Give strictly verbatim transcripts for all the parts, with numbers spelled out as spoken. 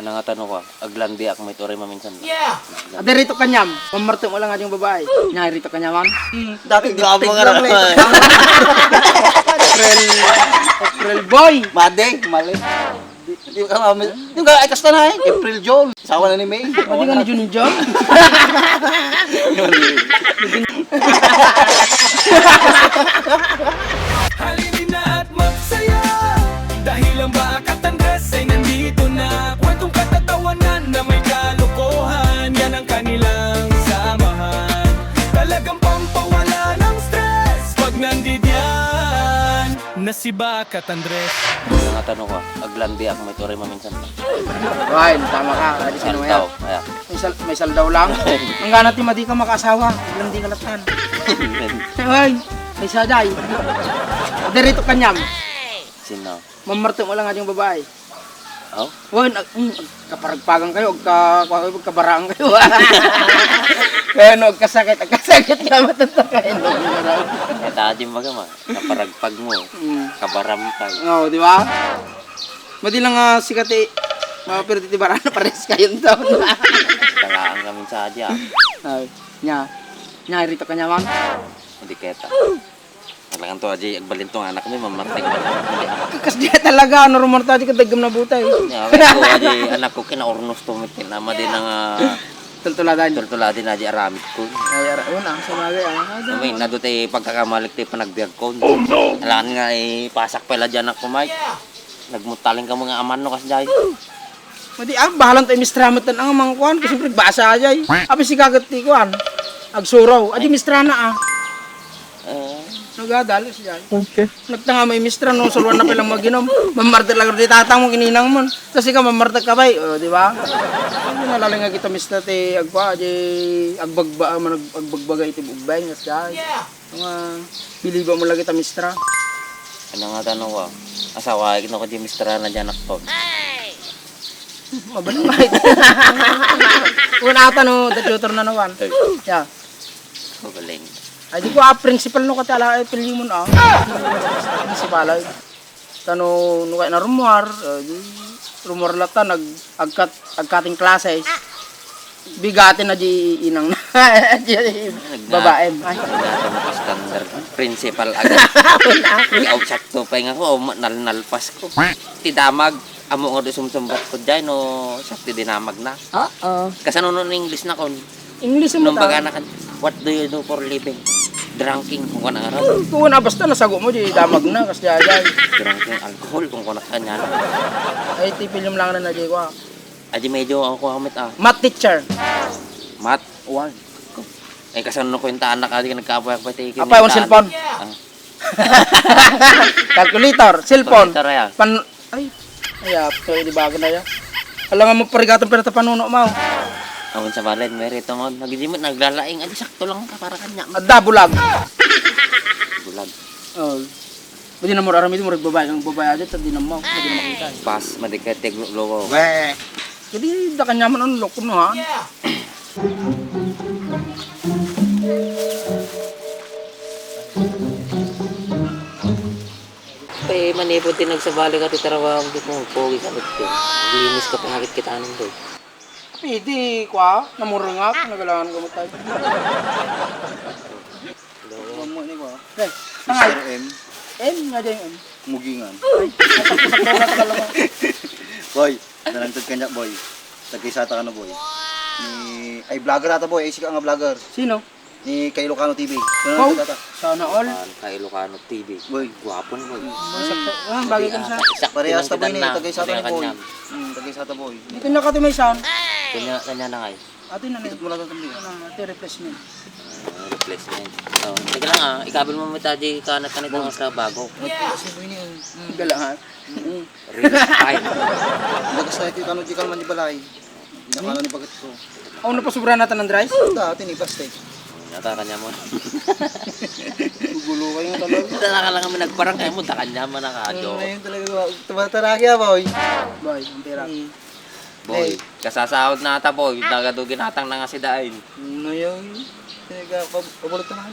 Ano nga tanong ko? Aglandiak met uray maminsan. Adi rito kaniam, mamartem mo lang nga ding babae. Nya rito kaniaman. Hmm, dati Grabe nga lang, naman. April, April boy. Madi, mali. Di, di ka mamin-, yung ka, ay, kasta na eh. April, June. Asawa na ni May. Pwede nga ni June, June. Halina at magsaya. Dahil ang Bakat Andres ay nandito na. Kwentong katatawanan na may kalokohan. Yan ang kanilang samahan. Talagang pampawala ng stress pag nandidiyan na si Bakat Andres. Ano nga tanong ko? Aglandiak met uray maminsan. Ay, tama ka. Adi sino Saltaw, kaya? May sal-, may saldaw lang. Ang gana ti madi ka makaasawa. Ilang di ka latan. Ay, may saday. Adi rito kaniam. Sino? Mamartem mo lang nga ding babae. Oh? Wen, ag-, mm, agkaparagpagan kayo, agka-, agkabaraan kayo. Kaya no, agkasakit, agkasakit ka, matanda kayo. Ita, di ba ka ma? Kaparagpag mo. Mm. Kabarampag. Oo, di ba? Madi lang nga sikat eh. Mga pero ti barana pares kayo taon. Talaan kami sa adya. Ay, nya. Nya, rito ka nyaman. Hindi keta. Talagang to, aji, agbalin to nga anak mi, mamatay. Hindi, anak. Kas di talaga, ano, rumor to, aji, kadagam na butay. Nya, ko, aji, anak ko, kinaurnos to, may kinama din ang, ah, Tultuladan. Tultuladan, aji, aramid ko. Ay, ara-, una, sa bagay, ah. Ano, May nado tayo pagkakamalik tayo panagbiag ko. Oh, no! Alangan nga, eh, pasak pala dyan ako, Mike. Nagmutaling ka mga aman, no, kasi dyan. Madi, ah, bahalan tayo mistra met ang amang kuan, kasi siyempre basa ajay. Abi si kagat ti kuan. Agsuraw. Adi mistra na, ah. Eh. Nagadalos ajay. Okay. Nagtanga may mistra, no, suluan na pilang maginom. Mamartek lang di tatang mo, kininang mo. Kasi ka mamartek ka bay, o, di ba? Ang nalaling nga kita mistra ti agpa, di agbagba, man, ag-, agbagbaga iti bugbay, nga siya. Nga, biliba mo lagi ta mistra. Ano nga tanong ko? Asawa, ino ko di mistra na dyan ako. Mabalbay. Una ata no, the tutor na naman. Ay. Yeah. Magaling. Ay, di ko, ah, principal no, kati ala, ay, pilimon, ah. Principal, ay. Tano, no, kaya na rumuar, eh, di, rumuar lata, nag, agkat, agkating klase. Bigati na di inang na. Di babae. Ay. Nagna-, standard principal agad. Ikaw, sakto pa nga ko, ma-, nal-, nalpas ko. Ti damag, amo nga do sumsumbat ko dyan, no, sakto dinamag na. Oo. Kasano no English na kon? English mo Nung ta. Baga na kan, "What do you do for living?" Drinking, kung ka na araw. Kung na, basta nasago mo, di damag na, kas di ajay. Drinking, alcohol, kung ka na kanya na. Ay, tipil yung lang na na, di ko, ah. Adi medyo ako amit, ah. Math teacher. Math? Wan. Eh, kasano ko yung taan na ka, di ka nagkapoy-apoy, ti Apay, yung kinita-, cellphone. Ah. Calculator, cellphone. Calculator, ya. Pan-, ay, ay, ah, pwede ba na ya? Alam nga mo, parigatang pinatapanuno mo. Awan sa balay, may rito mo. Nagdimot, naglalaing. Adi, sakto lang ka para kanya. Adda, bulag. Bulag. Oh. Pwede na mo aramid mo, babae, ang babae aja, di na mo, pwede na makita. Pas, madikit, tiglo-, lowo. Weh. Jadi, da kanya man ang loko, no, ha? Kay manipod ti nagsabali ka ti trabaho, di ko magpogi ka dito. Maglinis ka pa nga kitkitanan ko. Pwede, kwa, namurungak, nagalangan ka mo tayo. Ano mo ni kwa? Pre, tangay. Mister M. M, nga dyan yung M. Mugingan. Ay, sakto-sakto na talaga. Boy, Nalangtod kanya, boy. Tagkaysata kano, boy. Ni, ay, vlogger ata, boy. Ay, sika nga vlogger. Sino? Ni Kay Ilocano T V. Sino Oh, nalangtod ata? Sana all. Kay Ilocano T V. Boy. Gwapon, boy. Masakto. Ah, bagay Hindi, dun sa ah, sakto Parehas lang ta, boy, kita ni. na. Tagkaysata Pareha ni, boy. kanya. Hmm, tagkaysata, boy. Dito na ka, Mason. Kanya, kanya na nga eh. Ato na Ikot mo lang ang tindi. Ano, ito replacement. Ah, replacement. Oh, teka lang ah. Ikabil mo mita di ka na kanito ang sa bago. Nagpila si boy ni, eh. Hmm. Gala, ha? Hmm. Real time. Dagas na iti kano di kalman di balay. Di na kano ni bagat ko. Oh, napasubra na tanan, Dry? Dati ni plastic. Nata kanya mo. Gugulo kayo nga talaga. Ito na ka lang kami nagparang kayo mo, takanya mo na ka, Ano jo. na yun talaga? Tumatara kaya, boy? Boy, ang pera. Hmm. Boy, Hey. kasasahod na ata, boy. Nagadugi natang na nga si Dain. Ano yun? Teka, pab-, pabulot naman.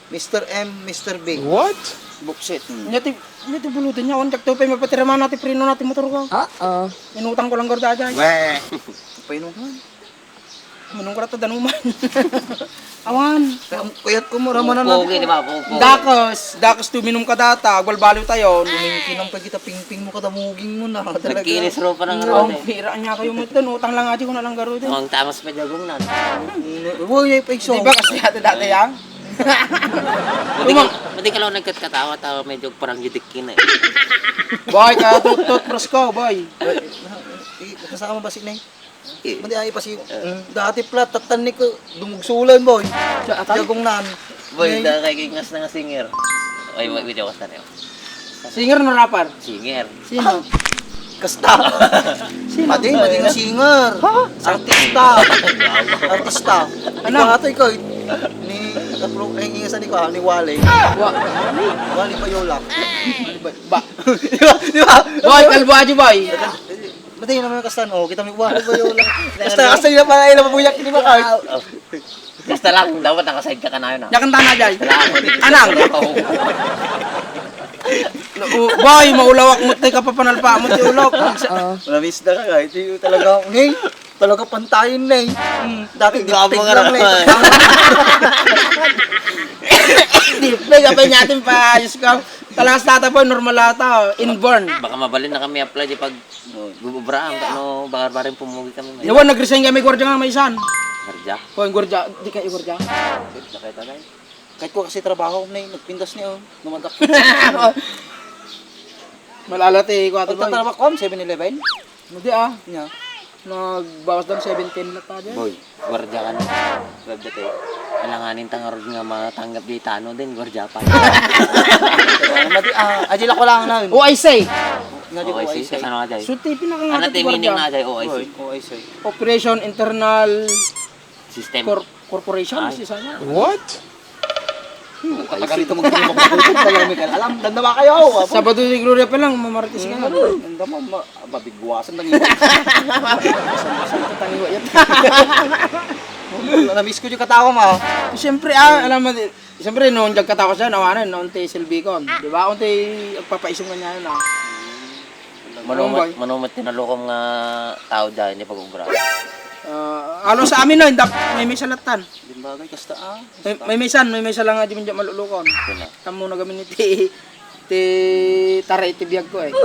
Mister M, Mister B. What? Buksit. Hmm. Nya ti, nya ti buludenna, awan diak to pay mapatiramana ti prenona ti motorko. Oo. Inutangko lang garud daydiay. Weh. Painuman. Minum ko latta danuman. Awan. Kayat ko, mura man ang Pogi, di ba? Pogi. Dakes, dakes ti uminumka dayta, agbalbaliwtayon. Pingping ang pagkita, pingping mo kada muging mo na. Talaga. Nagkinis ro pa ng Ang aron eh. Pira niya kayo mo, utang lang aja ko na lang garud eh. Ang tamas pa jagong nan. Uy, ay, pa Di ba kasi dati-dati yan? Madi ka, Tumang- madi ka lang nagkatkatawa, tawa medyo parang gidikkin eh. Boy, ka tut-, toothbrush ko, boy. Eh, kasama ba si Neng? Eh. Madi ay pa si, Eh. Dati plat, tatan ni ko, dumugsulan, boy. Sa atan? Jagong nan. Boy, Neng. Da kay kingas na nga singer. Ay, wag video ko sa niyo. Singer no rapper? Singer. Sino? Kasta. Sino? Madi, madi nga singer. Ha? Artista. Artista. Ano? Ikaw ato, ikaw. Ni, kapro, ay, ingasan ni ko, ah, ni Wale. Wa-, Wale Bayola. Ba, ba. Di ba? Di ba? Boy, kalbo aja, boy. Madi naman yung kasta, oh, kita mo, Wale Bayola. Kasta, kasta nila pala, ilang mabuyak, di ba, Carl? Basta lang, dapat nakaside ka kanayon, ah. Yakan tana, jay. Basta lang, Anang. Oo. U-, boy, maulawak mo tayo kapapanalpa mo ti ulok. Oo. Namiss na ka, kahit yung talaga, hey, talaga pantayin na eh. Hmm, dati Grabe dipig ka lang na na. Eh. Dipig, apay niya atin pa, ayos ka. Talas tata po, normal ata, inborn. Baka mabalin na kami apply di pag Oo. Gububraan ka, no? Baka baring pumugi kami, may Yawan, nag-resign kami, gwardiya nga, may isan. Gwardiya? O, yung gwardiya, di kayo gwardiya. Nakita na eh. Kahit ko kasi trabaho, may nagpintas niya, oh. Numadak. Malala ti, kuha to, boy. Pagtatrabaho ko, seven eleven? Hindi, ah. Nya. Nagbawas lang seventeen na tayo. Boy. Gwardiya ka na. Gwardiya tayo. Alanganin ta ngarud nga matanggap di tano din, gwardiya pa. Ano, madi-, ah, adila ko lang na. O I C. Nga di O I C, O I C. Kasano nga, Jay? So, ti pinakangata Ano ti ti meaning gwardiya? Na, Jay, O I C? Oy, O I C. Operation Internal System. Cor-, Corporation, Ay. Si sana. What? Hmm, taga rito magtinda ko. Talaga may kal-, alam, damdama kayo, apo. Sabado de Gloria pa lang, mamarites ka na. Hmm, damdama, ma-, mabigwasan lang yun. Saan, saan ka tangiwa yan? Na-miss ko yung katawa mo, ah. Siyempre, ah, alam mo, di-, siyempre, noon dyan katawa siya, nawanan, noon ti silbi ko. Di ba? Noon ti agpapaisong ka niya yun, ah. Manumat, Ano ba? Manumat tinalukom nga tao dyan, hindi pag-ubra. Ah, halos sa amin na, indap, may may salatan. Di bagay, kasta, ah. May, may misan, may misa lang nga di man dyan malulukon. Ito na. Tamo na gamin iti, ti tara iti biyag ko eh.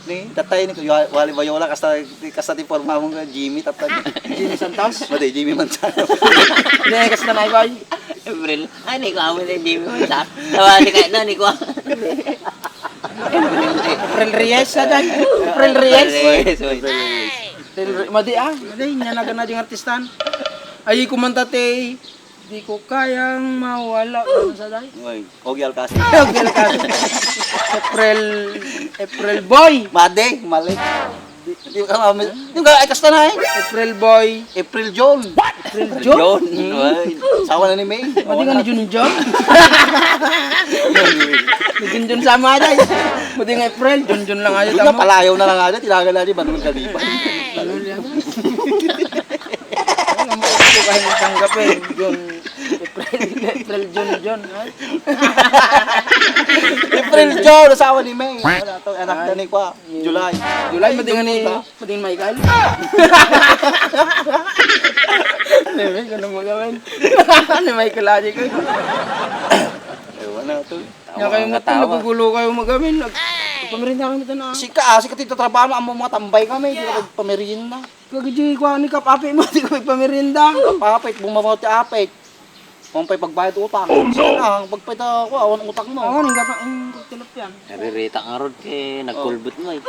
Ni, tatay ni Kuya Wally Bayola, kasta, kasta ti forma mo nga Jimmy, tatay. Jimmy Santos? Mati, Jimmy Manzano. Hindi, kasta na, Igoy. April. Ay, ni ko, amo ni Jimmy Manzano. Tawa, ni ka, na, ni ko. April Reyes, sa dyan. April Reyes. Reyes, oy. April Reyes. April Re-, madi, ah. Madi, niya na gana ding artistan. Ay, kumanta ti Di ko kayang mawala. Ano sa day? Oy, Ogie Alcacid. Ogie Alcacid. April, April boy. Madi, mali. Di, di ka, um, yung ka, ay, kasta na eh. April boy. April John. April John? John. Mm. Ay, asawa na ni May. Madi nga ni Jun Jun. Ni Jun Jun sama aja. Madi nga April, Jun Jun lang aja. Yung tamo. Napalayaw na lang aja, tilaga na di, Manuel Caliban. Ano yan? Ang buko kayo tanggapin, Jun. April, April, June, June, ha? April, June, asawa ni May. Wala to, anak na ni kwa. July. July, Ay, madingan ni, June, madingan Michael. Ni May, ano mo gawin? Ni Michael, aja ko. Ewan na to. Nga kayo mo, nagugulo kayo magamin. Nag-, pamirinda kami ito na. Sika, ah, sika, tito, trabaho, amo mga tambay kami, di ka pamirinda. Kagidi ko ni kapapit mo, di ko ipamirinda. Kapapit, bumabaw ti apit. Kung pa'y pagbayad utang. Oh, no! Sige na, ang pagpayda ko, awan utang mo. Awan, ang gata-, ang tilapia. Naririta nga rod kay nagkulbot mo eh.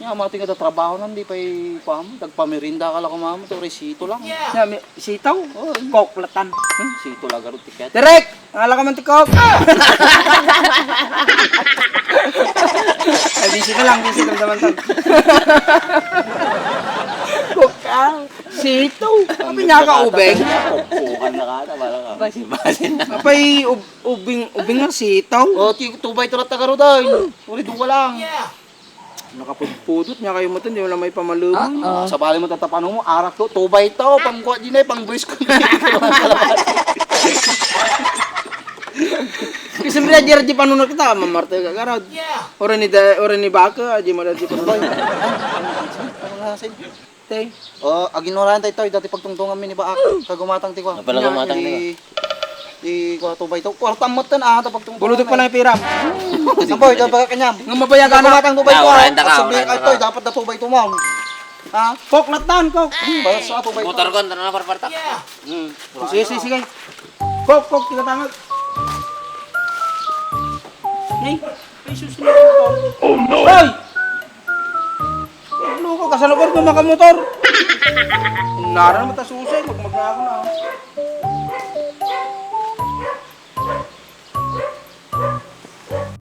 Nga, mga tingga trabaho nan, di pa'y, kuha mo, nagpamirinda ka lang, kuha mo, to, resito lang. Yeah. Nga, may, sitaw? Oo. Coke, latan. Hmm, sito lang, garot tiket. Direk! Ngala ka man ti Coke? Ay, busy ka lang, busy ka naman to. Coke, ah. Sito. Ang pinakaubing. Kukuhan na ka, wala ka. Basi-basi na. Apay, ub-, ubing, ubing nga sitaw. O, ti-, tubay to lang taga Rodan. Uri, duwa lang. Nakapudpudot niya kayo mo to, hindi mo lang may pamalubong. Ah, ah. Sa bali mo, tatapano mo, arak to, tubay to, pang kuha din eh, pang buwis ko. Kasi siyempre, adya, adya panunot kita, mamartay ka, garad. Ora ni da, ora ni baka, adya mo, adya panunot. Ano nga, Sid? Te. O, aginurayan tayo, tayo, dati pagtungtungan mi ni Baak. Kagumatang ti kwa. Napalagumatang Di, ni di kwa tubay to. Kwarta mo tan, ah, ta pagtungtungan. Buludok pa na yung pira. Saboy, dapat kanyam. Nga mabayagan na. Kagumatang tubay Ah, ko, ah. Urayan ta ka, Sabi, urayan ta ay, ka. Toy, dapat na tubay to, ma'am. Ha? Kok, latan, kok. Basta tubay to. Motor ko, tara na, parpartak. Hmm. Sige, sige, sige. Kok, kok, tiga tangag. Hey, ay, susunod ko to. Oh, no! Hoy! Ano ko, kasano ko rin makamotor? Nara naman ta susi, magmagna ako na.